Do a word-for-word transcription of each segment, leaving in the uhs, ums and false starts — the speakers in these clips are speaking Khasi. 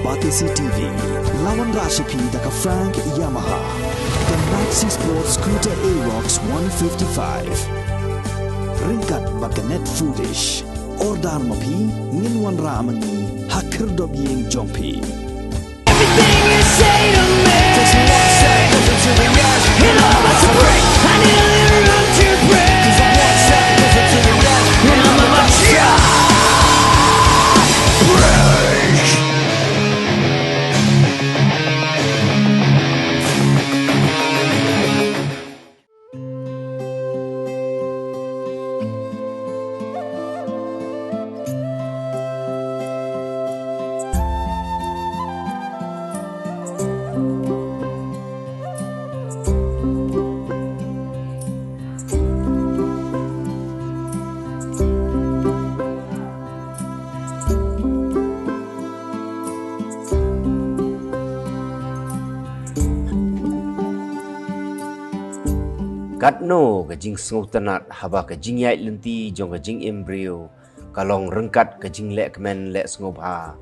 Batesi T V, la wanrah sha phi da ka Frank Yamaha, ka Maxi Sport Scooter Aerox one fifty-five. Ryngkat bad ka Net Foodish. Order ma phi, ngin wanrah ma ngi ha khyrdop ïing jong phi. Everything you say to me, it all must break. I nearly run to break. And I'm about to break. Katno ka jingsngewtynnat haba ka jingïaid lynti jong ka jingim briew ka long ryngkat ka jingleh kmen leh sngewbha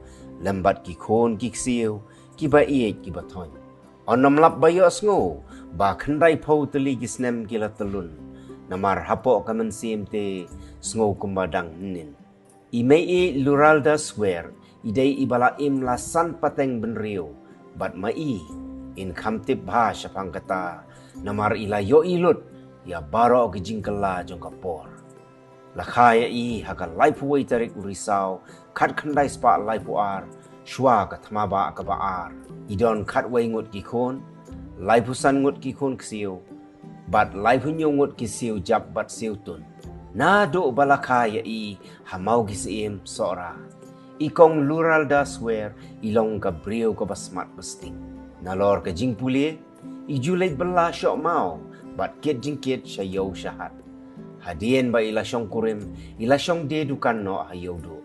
lem bad ki khun ki ksiew kiba ïeit kiba thoiñ. Ym lap ba ïohsngew ba khyndaiphew tylli ki snem ki la tyllun, namar hapoh ka mynsiem te sngew kumba dang hynnin. I Mei Luralda Swer i dei iba la im la san pateng bynriew, bad ma i, in kham tip bha shaphang kata, namar i la ïohi lut ïa baroh ki jingkylla jong ka por. La kha ïa i ha ka laiphew wei tarik u Risaw, khatkhyndai spah laiphew ar, shuwa ka thma bah kaba ar. I don khatwei ngut ki khun, laiphew san ngut ki khun ksiew, bad laiphew hynñiew ngut ki siew jap bad siew tun. Naduh ba la kha ïa i ha maw ki syiem Sohra, i kong Luralda Swer i long ka briew kaba smat ba sting. Nalor ka jingpule, i ju leit bylla shoh maw bad kit jingkit sha ïew sha hat. Hadien ba i la shongkurim, i la shong die dukan noh ha ïewduh.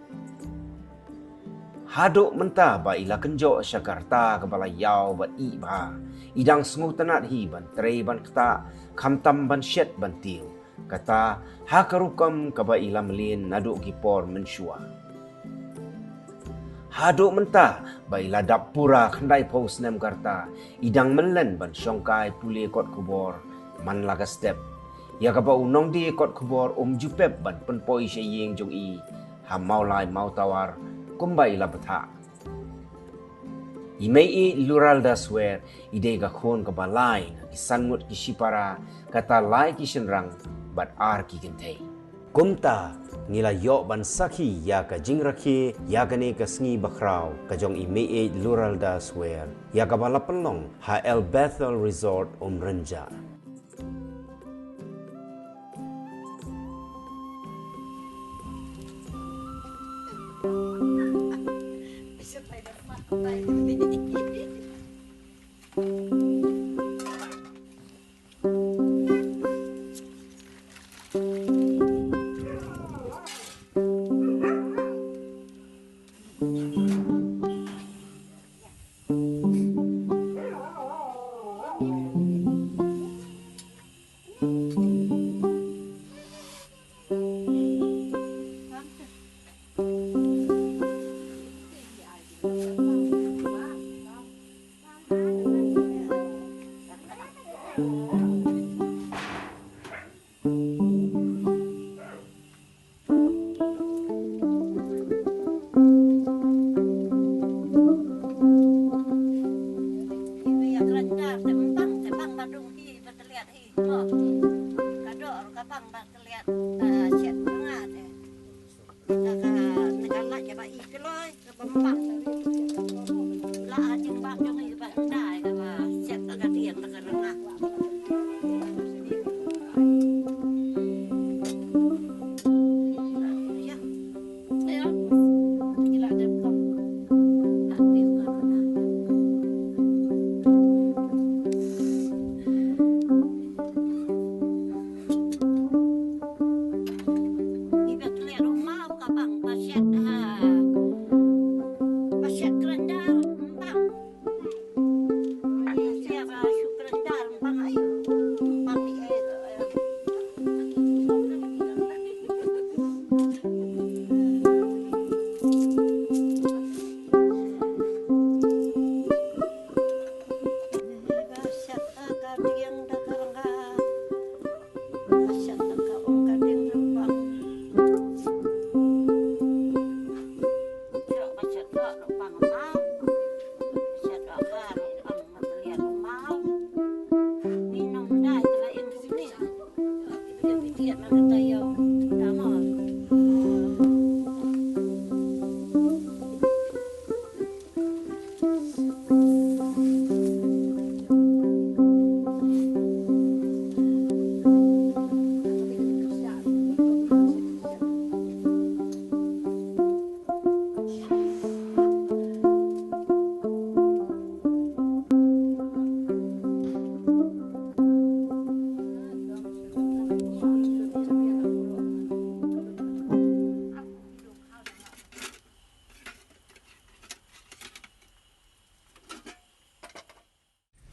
Haduh mynta ba i la kynjoh sha ka rta kaba la ïaw bad ih bha, i dang sngewtynnat hi ban trei ban ktah, khamtam ban shet ban tiew. Kata ha ka rukom kaba i la mlien naduh ki por mynshuwa. Haduh mynta ba i la dap pura khyndaiphew snem ka rta, i dang mlien ban shongkai pule kot khubor man la ka step, ïa kaba u nongdie kot khubor um ju pep ban pynpoi sha ïing jong i ha Mawlai Mawtawar kumba i la bthah. I Mei Luralda Swer i dei ka khun kaba lai na ki san ngut ki shipara, kata lai ki shynrang bad ar ki kynthei. Kumta ngi la ïoh ban sakhi ïa ka jingrakhe ïa kane ka sngi bakhraw ka jong i Mei Luralda Swer, ïa kaba la pynlong ha El Bethel Resort, Umrynjah.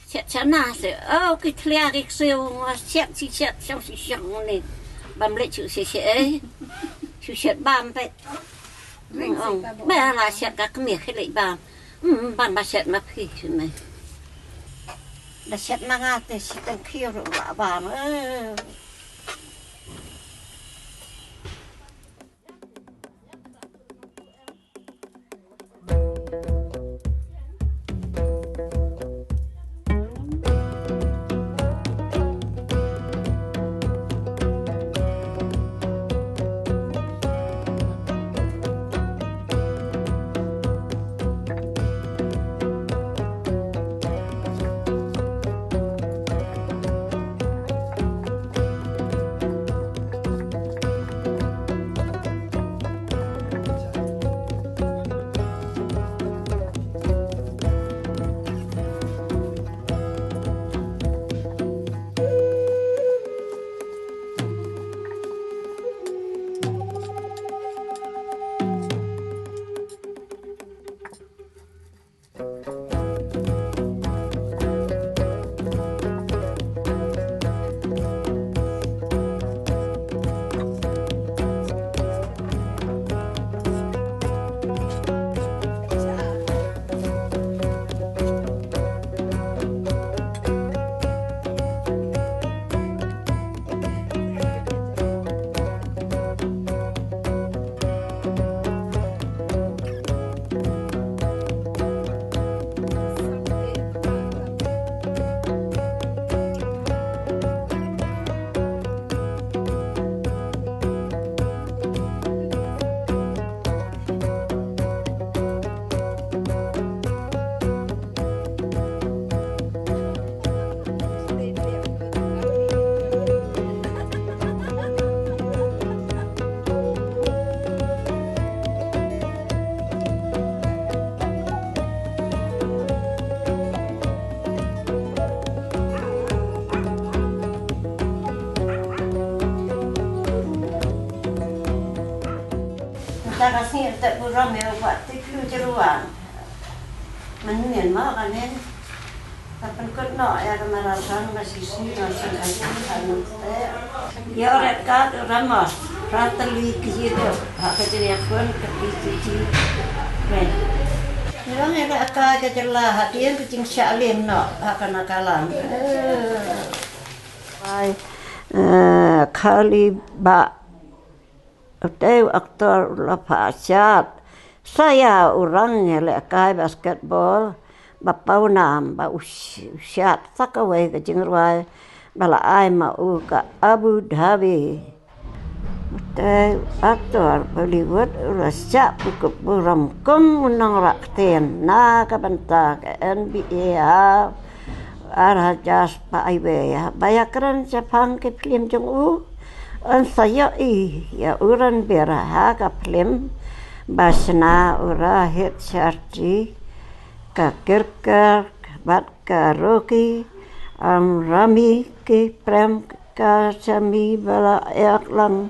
Shet shana se, oh, ki thlia ki ksiew, nga shet shi shet, shong shi shong ni. Bam leh shu shet shet, eh. Shu shet bam pet. Ring shet bam. Ba la shet ka kmie khi leh bam. Hmm, bam ba shet ma phi shi me. Da shet ma nga te shi tang khi ru la bam, eh. Mynta ka sngi te burom ïa u Bah Tiklu Jyrwan. Mynnin ma kane. Ka pynkut noh ïa ka marathon ka shisien ka shisien ka shisien ka shisien. Ïa u Red Card u Ramos, Pratali Kijido, ha ka jingïakhun ka P C G. Ngi long ïa ka, ka jylla hadien ka jingshah lem noh ha ka Nagaland. Eh. Ai, eh, Kali ba Utei u actor u la phah shat. Sa ïa u rang ïalehkai basketball ba pawnam ba u sh-, u shat sa kawei ka jingrwai ba la ai ma u ka Abu Dhabi. Utei u actor Bollywood u la shah pynkup burom kum u nongrah ktien na ka bynta ka N B A ha ar hajar spah wei. Ba ïakren shaphang ki phlim jong u. Yn sa ïohi ïa u Ranbir ha ka phlim ba shna u Rohit Shetty, ka Kirkar bad ka Rocky, um, Rami ki prem ka Sami ba la ïalang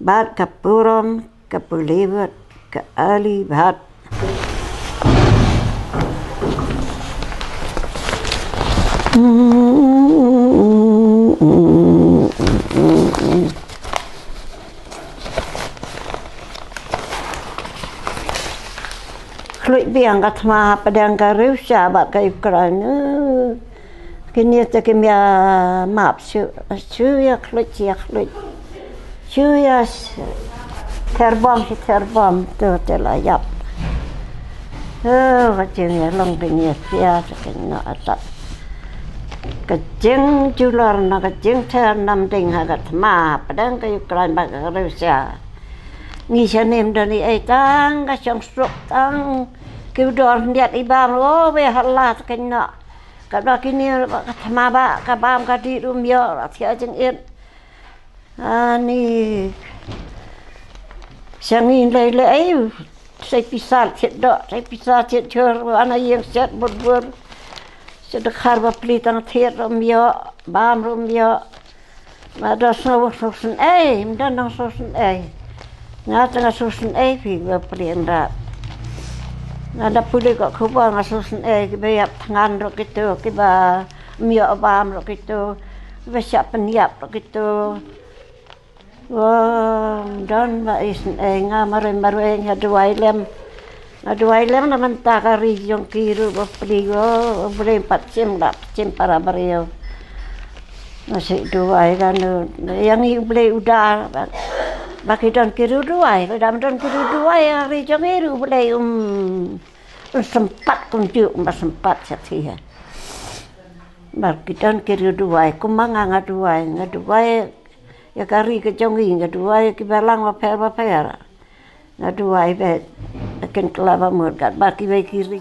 bad ka burom ka Bollywood ka Ali Bhatt. Khluit biang ka thma hapdeng ka Russia bad ka Ukraine. Kine te ki mih map shu, shu ïa khluit, shu ïa khluit. Shu ïa s-, therbom, shu therbom, to te la ïap. Oh, ka jingïalong kine pia, sa kine atat. Ka jingjulor na ka jingther nam ding ha ka thma, hapdeng ka Ukraine bad ka Russia. Ngi shane ym don ei ei tang ka shongsuk tang ki u dor khyndiat i bam, oh, wei ha la sa kine. Ka dor kine ka thma ba ka bam ka dih ruh ym ïoh, la thiah jingit. Ani. Sha ngi lei lei, ai, sei pisa thied doh, sei pisa thied jhur, ana ïeng set bur bur. Sa dkhar bapli tang thied ruh ym ïoh, bam ruh ym ïoh. Ma da sngew sngew sngewsynei, ym da nang sngew sngewsynei. Nga tang nga sngew sngewsynei phi bapli ynda. Nga da pule ka khubor nga sngewsynei kiba ïap thngan ruh kito, kiba ym ïoh bam ruh kito, kiba shah pynïap ruh kito. Wa, ym don ba isynei, nga marwei marwei nga duwai lem. Nga duwai lem na mynta ka ri jong ki ruh ba pli, wa, U Blei pat shim da shim para briew. Nga shu duwai ka nu, ïa ngi U Blei u da ba, ba ki don ki riewduwai, lada ym don ki riewduwai ïa ri jong ngi ruh U Blei um, um sympat kumjuh, um ba sympat sha ki. Ba ki don ki riewduwai, kumba nga nga duwai, nga duwai ïa ka ri ka jong ngi, nga duwai ïa ki balang bapher bapher. Nga duwai beit, kin kylla ba mut katba kiwei ki ri.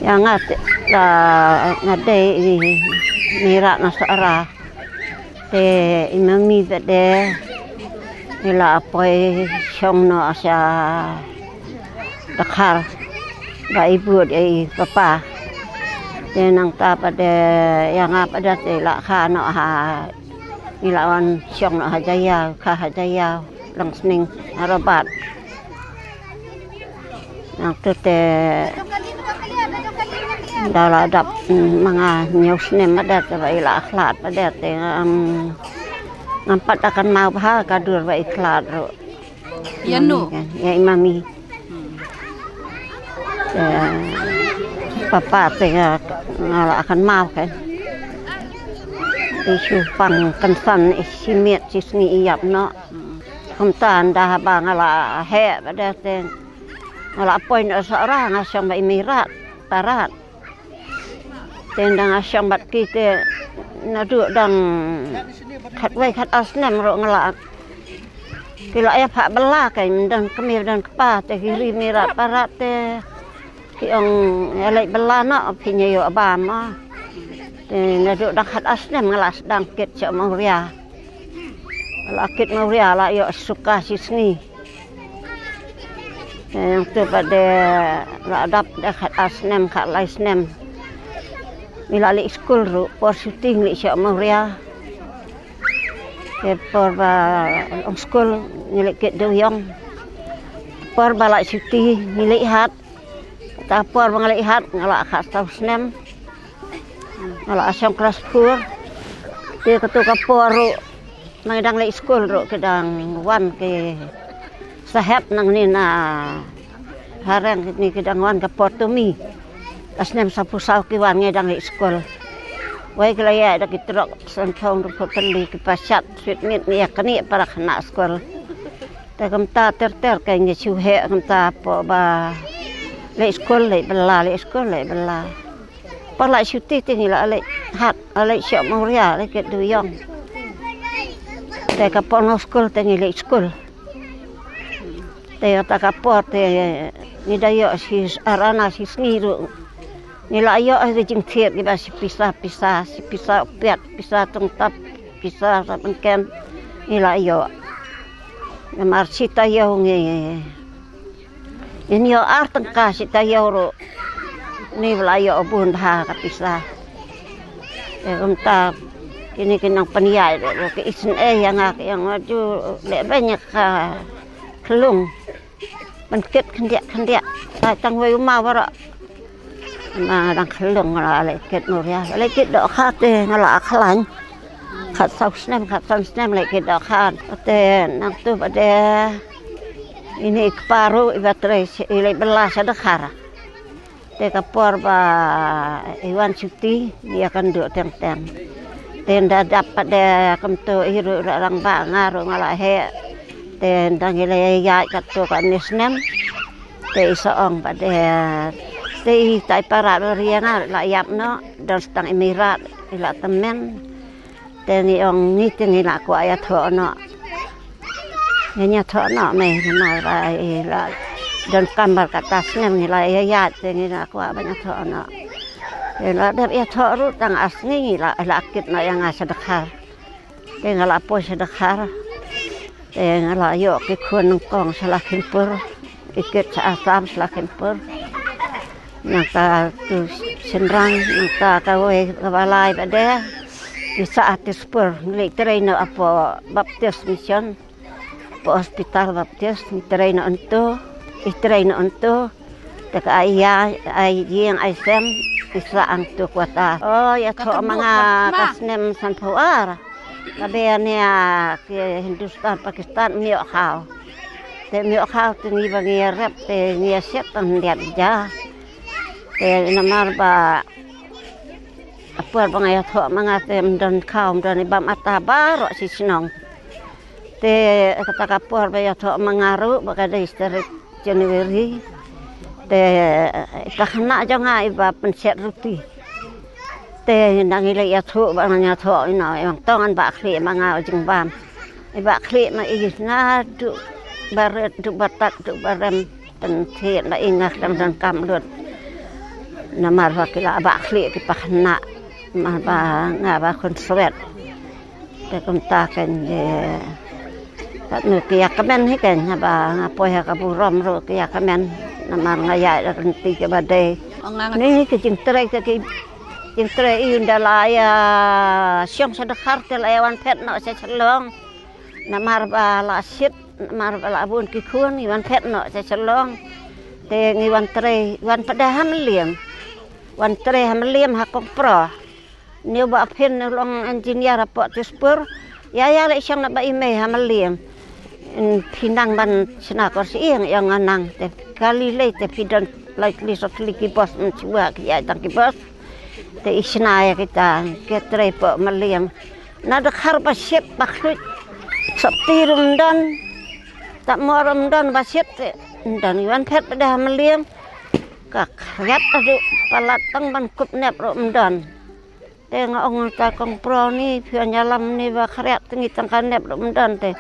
Ïa nga te la nga dei i Mira na Sara. Te i mami pat de i la poi shong noh sha Dkhar ba i bud i papa. Te nangta pat de ïa nga pat de te la kha noh ha i la wan shong noh ha Jaiaw, kha ha Jaiaw lang sning ha Rabat. Nangta te da la dap, mm, ma nga hynñiew snem pat de te ba i la khlad pat de te ngam, ngam pat da kynmaw bha ka dur ba i khlad ruh. Ïa no? Ïa i mami. Hmm. Te papa te nga, nga la kynmaw kan. I shu pang kynsan i shi miet shi sngi i ïap noh. Hmm. Kumta ynda haba nga la heh pat de te nga la poi noh Sohra, nga shong bad i Mira Parat. Te ynda nga shong bad ki te naduh dang khatwei khatar snem ruh nga la, ki la ïa phah bylla, ka ym don kmie don kpa, te ki ri Mira Parat te ki ong ïa leit bylla noh, phin ïa ïoh bam. Te naduh dang khatar snem nga la sdang kit sha Mawria. La kit Mawria la ïoh suka shi sngi. Te nangta pat de la dap de khatar snem, khatlai snem. Ngi la leit skul ruh, por shuti ngi leit sha Mawria. Te por ba long skul ngi leit kit Dewïong. Por ba la shuti ngi leit Hat. Te por ba nga leit Hat nga la khatsaw snem. Nga la shong klas four. Te kato ka por ruh ngi dang leit skul ruh ki dang wan ki sahep nangne na Hareng, kine ki dang wan ka por Tomi. Ka snem sawphew saw ki wan, ngi dang leit skul. Wei ki la ïaid da ki trok san thong ruh phew tylli, ki pashat sweet meat, ngi ïa knieh para khynnah skul. Te kumta ter ter ka ngi shu heh kumta, por ba leit skul leit bylla, leit skul leit bylla. Por la shuti te ngi la leit Hat, la leit sha Mawria, leit kit Dewïong. Te ka por noh skul te ngi leit skul. Te kata ka por te ngi da ïoh shi ar ana shi sngi ruh. Ngi la ïoh ki jingthied kiba shi pisa pisa, shi pisa u piat, pisa tongtap, pisa sa bynken. Ngi la ïoh. Namar shi taïew ngi Ngin ïoh ar tyngka shi taïew ruh. Ngi la ïoh bun bha ka pisa. Te kumta kine ki nongpynïaid ruh ki isynei ïa nga, ki ong, "Aju leh beiñ ïa ka khyllung ban kit khyndiat khyndiat." Te tang wei u maw baroh. Nga dang khyllung nga la leit kit Mawria, la leit kit dohkha te nga la khlaiñ. Khatsaw snem, khatsan snem leit kit dohkha. Te nangtu pat de ine i kpa ruh iba trei i leit bylla sha Dkhar. Te ka por ba i wan shuti ngi ïakynduh teng teng. Te ynda dap pat de kumtu i ruh i la rangbah, nga ruh nga la heh. Te ynda ngi la ïaid katto katne snem. Te i sa ong pat de Te i tai para ri nga la ïap noh, don tang i Mirat i la tymmen. Te ngi ong ngi te ngi la kwah ïathoh noh. Ngi ïathoh noh me, namar ba i la donkam bad kata snem ngi la ïaid, te ngi la kwah ban ïathoh noh. Te la dep ïathoh ruh tang ar sngi ngi la, la kit noh ïa nga sha Dkhar. Te nga la poi sha Dkhar. Te nga la ïoh ki khun nyngkong sha Lakhimpur. Ki kit sha Assam sha Lakhimpur. Nangta tu shynrang, nangta kawei kaba lai ba dei. Ki sah ha Tispur, ngi leit trei noh hapoh Baptist Mission. Hapoh Hospital Baptist, ngi trei noh hangto. Ngi trei noh hangto. Te ka ai ïa, ai ïing ai sem, ngi sah hangto kwata. Oh, ïathoh ma nga ka snem sanphew ar. Ka bei ïa ki Hindustan, Pakistan, ym ïoh khaw. Te ym ïoh khaw te ngi ba ngi ïarep te ngi ïasiat tang hyndiat ja. Te namar ba ha por ba nga ïathoh ma nga te ym don khaw, ym don i bam ata baroh shi shnong. Te kata ka por ba ïathoh ma nga ruh ba ka dei tarik January. Te i pakhynnah jong nga iba pynshet ruti. Te nang i la ïathuh ba nang ïathuh ïa nga, ïa nga tang ngan bah khlieh ma nga u jingbam. I bah khlieh ma i naduh barit, duh batat, duh barem, pynthied ma i nga khlem donkam lut. Namar ba ki la bah khlieh ki pakhynnah, namar ba nga ba khun swet. Te kumta kein, eh, katno ki ïakmen hi kein, haba nga poi ha ka burom ruh ki ïakmen, namar nga ïaid da ka lynti kaba dei. Ni ki jingtrei te ki jingtrei i ynda la ïa shong sha Dkhar te la ïa wan phet noh sha Shillong. Namar ba la shit, namar ba la bun ki khun, ngi wan phet noh sha Shillong. Te ngi wan trei, wan pdeng ha Mylliem. Wan trei ha Mylliem ha Kongpro. Ni u bah Phin u long engineer hapoh Tispur. Ïa ïa leit shong na bah i mei ha Mylliem. Phi nang ban shna course ïa nga, nang te kali lei te phi don lai kli sot kli ki bos, mynshuwa ki ïaid tang ki bos. Te i shna ïa kita ki trei hapoh Mylliem. Na Dkhar ba shit ba khluit. Sopti ruh ym don. Tap mo ruh ym don ba shit te ym don, ngi wan phet pdeng ha Mylliem. Ka khriat haduh palat tang ban kup nep ruh ym don. Te nga ong ta Kongpro ni, phi wan ïalam ni ba khriat te ngi tang ka nep ruh ym don te.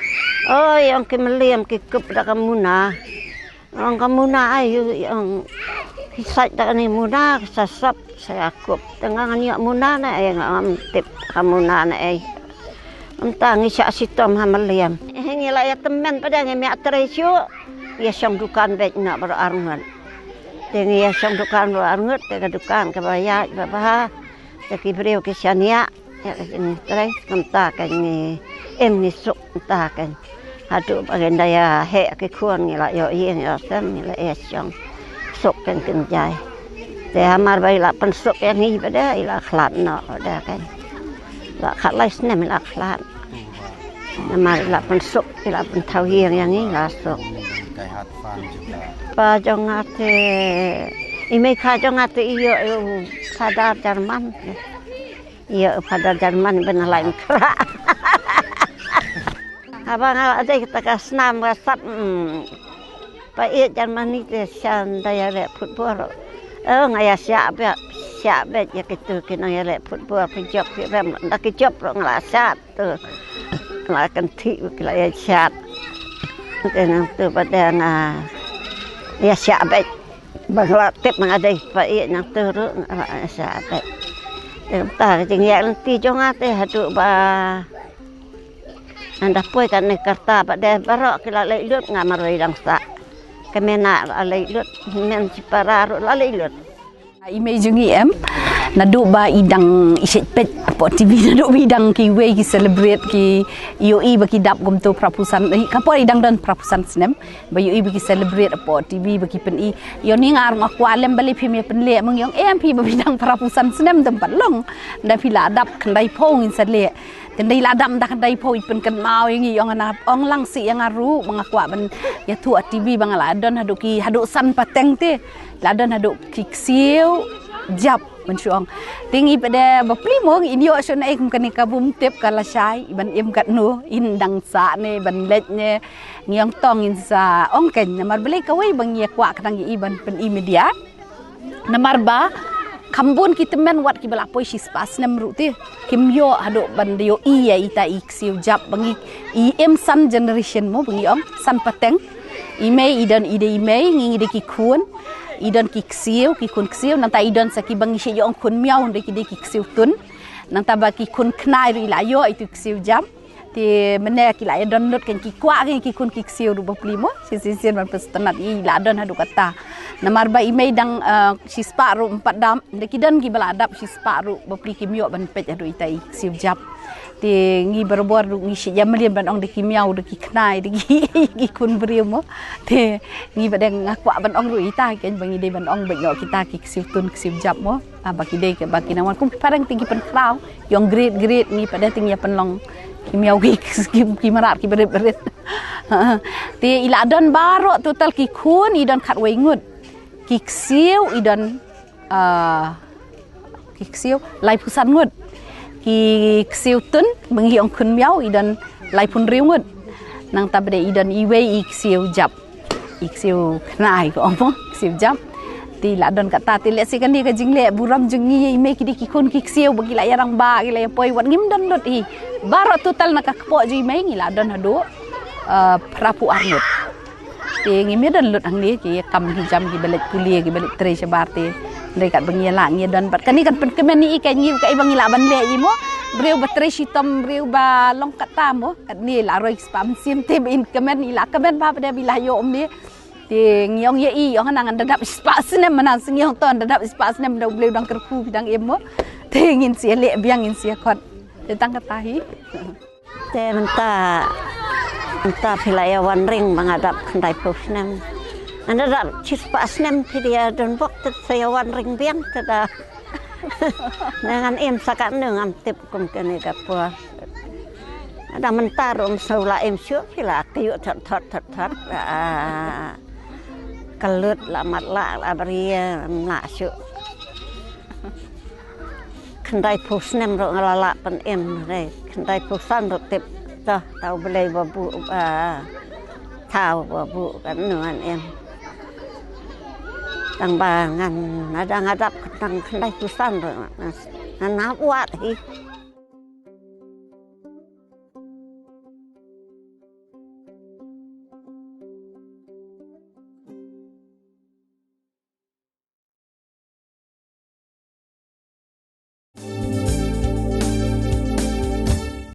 Oi, ong ki Mylliem ki kup da ka muna. Ong ka muna ai, ong ki sait da kane muna, ka sa sop, sa ïa kup. Te nga ngan ïoh muna ne ei, nga ngam tip ka muna ne ei. Mynta ngi shah shitom ha Mylliem. Eh, ngi la ïa tymmen pat de, ngi ïa trei shuh. Ngi ïa shong dukan beit noh baroh arngut. Te ngi ïa shong dukan baroh arngut, te ka dukan kaba ïaid ba bha. Te ki briew ki shaniah ïa ka jingtrei, kumta kein ngi im ngi suk kumta kein. Haduh ba ngi da ïa heh ki khun ngi la ïoh ïing ïoh sem, ngi la ïa shong suk kein kynjai. Te hamar ba i la pynsuk ïa ngi ba de, i la khlad noh ba de kein. La khatlai snem i la khlad. Namar i la pynsuk, i la pynthaw ïing ïa ngi, i la suk. Kpa jong nga te, i mei kha jong nga te i ïoh u Father German. Ïoh u Father German ban lai mkra. Haba nga la dei kata ka snam ka sap, mm, pa ïeit Germany te sha nda ïaleh football. Oh, nga ïa shah beit, shah beit ïa kitu ki nang ïaleh football, ki jop ki rem, nda ki jop ruh nga la shah tu. Nga la kynthih ki la ïa shah. Te nangtu ba dei nga ïa shah beit. Ba nga la tip nga dei pa ïeit nangtu ruh nga la ïa shah beit. Te mynta ka jingïaid lynti jong nga te haduh ba Ynda poi kane ka rta ba dei baroh ki la leit lut, nga marwei dang sah. Ka mena la leit lut, men shipara ruh la leit lut. I mei jong ngi em, naduh ba i dang i shet peit hapoh T V, naduh ba i dang kiwei ki celebrate ki ïohi ba ki dap kumto phra phew san, eh, ka por i dang don phra phew san snem, ba ïohi ba ki celebrate hapoh T V ba ki pyni. Ïoh ni nga ruh nga kwah lem balei phim ïa pynleh, ma ngi ong em phi ba phi dang phra phew san snem dang pat long. Ynda phi la dap khyndai phew ngin sa leh. Te ynda i la dap da khyndai phew i pynkynmaw ïa ngi, ong, nga ong lang sih ïa nga ruh ba nga kwah ban ïathuh ha T V ba nga la don haduh ki, haduh san pateng te. La don haduh ki ksiew jap, mynshuwa ong. Te ngi pat de bapli mo ngi ïoh shuh na ei kum kane ka bym tip ka lashai ban im katno, in dang sah ne ban leit ne. Ngi ong tong in sa ong kein namar balei kawei ba ngi ïa kwah khnang ïa i ban pyni media. Namar ba kham bun ki tymmen wat kiba la poi shispah snem ruh te kim ïoh haduh ban da ïohi ïa ita i ksiew jap. Ba ngi i im san generation mo, ba ngi ong san pateng. I mei i don i dei i mei, ngi ngi dei ki khun. I don ki ksiew, ki khun ksiew, nangta i don sa kiba ngi shait ïa ong khun miaw, hynrei ki dei ki ksiew tun. Nangta ba ki khun khnai ruh i la ïoh itu i ksiew jap. Te mynne ki la ïa don lut, kan ki kwah kan ki khun ki ksiew ruh bapli mo. Shisien shisien ban pynsngewtynnat, i la don haduh katta. Namar ba i mei dang, eh, shispah ruh em pat dap, da ki don kiba la dap shispah ruh bapli kim ïoh ban peit haduh ita i ksiew jap. Te ngi barabor ruh ngi shait ïa mlien ban ong da ki miaw, da ki khnai, da ki, ki khun briew mo. Te ngi ba dang nga kwah ban ong ruh ita, kan ba ngi dei ban ong ba ïoh kita ki ksiew tun ksiew jap mo. Ah, ba ki dei ki, ba ki nang wan kum ki pareng te ki pynkhraw. Ïong great great, ngi pat de te ngi ïa pynlong ki miaw ki, ki, ki mrad ki barit barit. Te i la don baroh total ki khun i don khatwei ngut. Ki ksiew i don, ah, ki ksiew laiphew san ngut. Ki ksiew tun ba ngi ong khun miaw i don laiphew hynriew ngut. Nangta ba dei i don iwei i ksiew jap. I ksiew khnai ko ong mo, ksiew jap. Te i la don katta, te lehse kane ka jingleh burom jong ngi ïa i mei, ki dei ki khun ki ksiew ba ki la ïa rangbah, ki la ïa poi, wat ngim don lut hi. Baroh total na ka kpoh jong i mei ngi la don haduh, eh, phraphew ar ngut. Te ngim ïa don lut hangne, ki ïa kam ki jam, kiba leit pule, kiba leit trei shabar te. Hynrei katba ngi ïa lah ngi ïa don pat. Kane kan pynkmen ïa i, kan ngi, kaei ba ngi lah ban leh ïa i mo. Briew ba trei shitom, briew ba long katta mo. Katne la roi spah mynsiem te ba in kmen, i la kmen ba ba dei ba i la ïoh um ne. Te ngi ong ïa i, ong nang ngan da dap shispah snem, nang sngi ong to ngan da dap shispah snem, da U Blei u dang kyrkhu phi dang im mo. Te ngin sa ïa leh biang, ngin sa ïa khot. Te tang katta hi. Te mynta, mynta phi la ïa wan ring ba nga dap khyndaiphew snem. Ngan da dap shispah snem phi da ïa don bok te sa ïa wan ring biang te da. Ne ngan im sa katno ngam tip kum kane ka por. Da mynta ruh ym sngewlah im shuh, phi la kyiuh thot thot thot thot. Ah, ka lut la matlah la bria, ym lah shuh. Khyndaiphew snem ruh nga la lah pynim re. Khyndaiphew san ruh tip. Tah, thaw Blei ba buh, ah, thaw ba buh katno ngan im. Tang ba ngan, nga da nga dap tang khyndaiphew san ruh ngan nang wad hi.